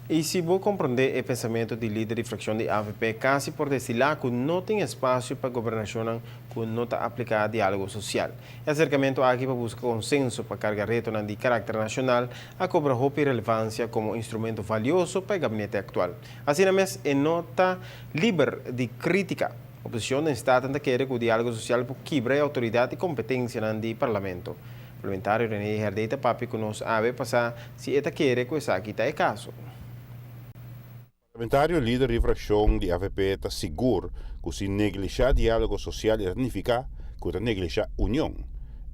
Y si bo comprende e pensamento di lider di fraccion di AVP, casi por destila cu no tin espacio pa gobernacion cu no ta aplica dialogo social. E acercamento aki pa busca consenso pa carga reto di caracter nacional a cobra hopi relevancia como instrumento valioso pa e gabinete actual. Asina mes, e no ta liber di critica. Oposicion den Staten ta kere cu dialogo social por kibra e autoridad y competencia di parlamento. Parlamentario René Herdé ta papia cu nos awe pa sa si e ta kere cu esaki ta e caso. Parlamentario lider di fraccion di AVP ta sigur cu si neglisha dialogo social ta significa cu ta neglisha union.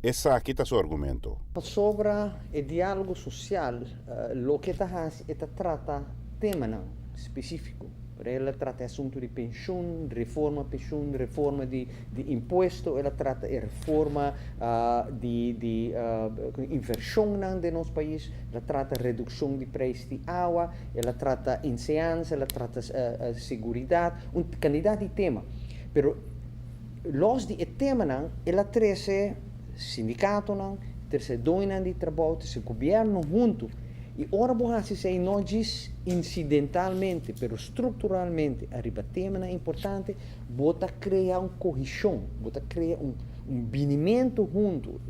Esaki ta su argumento. Sobre e dialogo social, loke ta ta trata tema specifico. El a trata asunto di pensioen, reforma pensioen, reforma di impuesto, el a trata reforma di inversion di nos pais, el a trata reduccion di prijs di awa, el a trata enseñansa, el a trata seguridad, un cantidad di tema. Pero los di e tema, el a trece sindicato, trece doño di trabou, trece gobierno hunto. Y ora bo haci esey no djis incidentalmente, pero structuralmente, ariba tema importante, bo ta crea un cohesion, bo ta crea un binimento hunto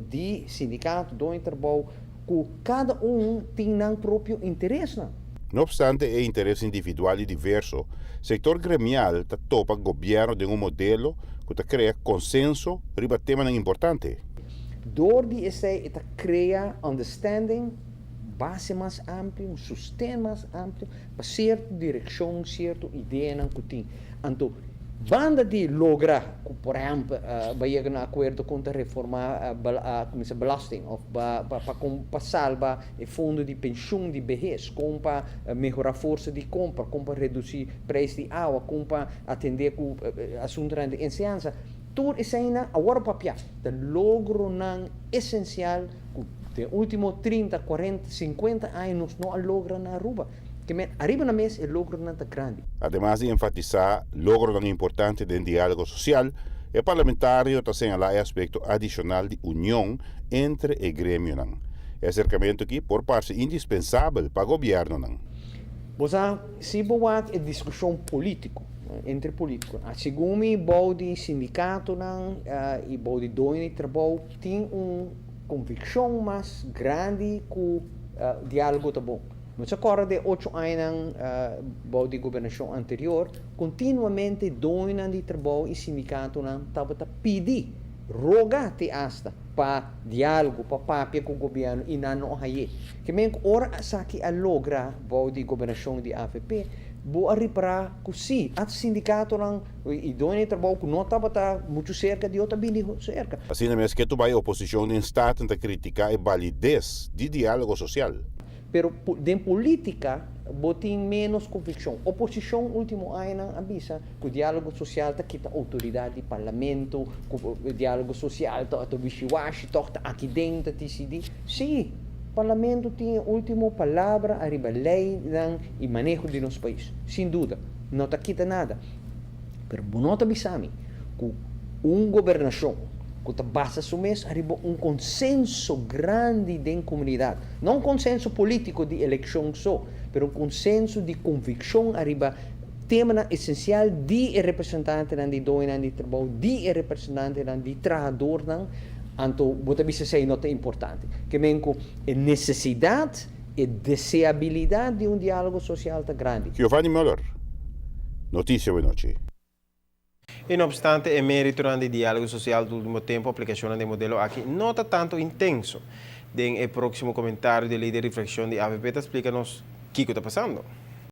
di sindicato, doño di trabou, cu cada un tin nan propio interes. No? No obstante e interes individual y diverso, sector gremial ta topa gobierno den un modelo cu ta crea consenso riba tema importante. Door di esey ta crea understanding, base mas amplio, un sosten mas amplio, pa cierto direccion, cierto idea cu tin. Anto, banda di logra, por ehempel, bay yega na acuerdo contra reforma cuminsa belasting, of pa salba e fondo di pensioen di behes, con pa mehora forsa di compra, con pa reduci prijs di awa, con pa atende cu asunto di enseñansa. Tur esey awor papia, ta logronan esencial cu den ultimo 30, 40, 50 aña nos no a logra na Aruba. Kiermen, ariba na mesa e logronan ta grandi. Ademas di enfatisa logro importante di dialogo social, e parlamentario ta señala e aspecto adicional di union entre e gremio. E acercamento aki por parece indispensabel pa gobierno. Bo si bo wak e discusion politico entre politico. Segun mi bou di sindicato nan y bou di doño di trabou tin un conviccion mas grandi cu dialogo ta bon. Nos awor di 8 aña bou di gobernacion anterior, continuamente doño di trabou y sindicato nan tabata pidi, roga te hasta pa dialogo, pa papia cu gobierno y nan no a hay'e. Kiermen ora esaki a logra bou di gobernacion di AVP, bo a ripara cu si, e sindicato nan y doño di trabou cu no tabata mucho cerca di otro bini cerca. Asina mes cu bay oposicion den Staten ta critica e validez di dialogo social. Pero den politica, bo tin menos conviccion. Oposicion ultimo aña a bisa cu dialogo social ta kita autoridad di parlamento, cu dialogo social ta wishy-washy, toch ta aki den ta TCD. Si, parlamento tin ultimo palabra ariba ley y maneho di nos pais, sin duda. No ta kita nada. Pero no ta bisami cu un gobernacion cu ta basa su mes ariba un consenso grandi den comunidad. No un consenso politico di eleccion so, pero un consenso di conviccion ariba tema esencial di representante di doño di trabou, di representante di trahador, anto bo ta bisa esey no ta importante. Kiermen cu e necesidad y deseabilidad di un dialogo social ta grandi. Giovanni Müller, Noticia Anochi. Y no obstante, e merito di dialogo social di ultimo tempo, aplicacion di e modelo aki no ta tanto intenso. Den e proximo comentario di lider di fraccion di AVP, ta splica nos kico ta pasando.